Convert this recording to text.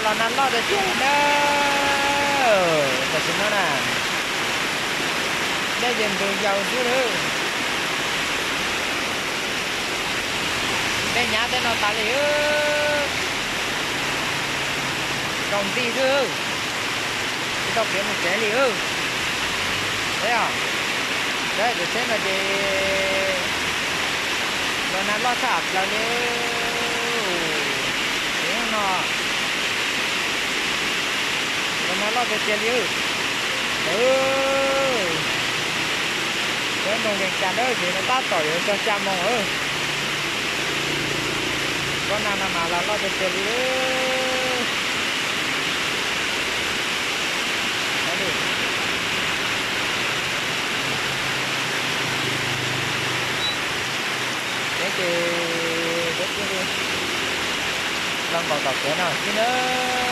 Los nag loj tiag tiag li na. Tam sim no na, dej ces ntws yaus xwb lawm. Dej nyab tej no tas li, zaum nti xwb, tsis tau kev mus tsev li. Saib, saib txoj kev no ces los nag loj tshaj plaws li. Ces no los nag loj tiag tiag li. Cov ntoo yees cas dawb ces no tab tom yuav txog xya moos lawm. Cov nag no mas los loj tiag tiag li. Peb ces peb thiaj li los nkaum tom kev no xwb na.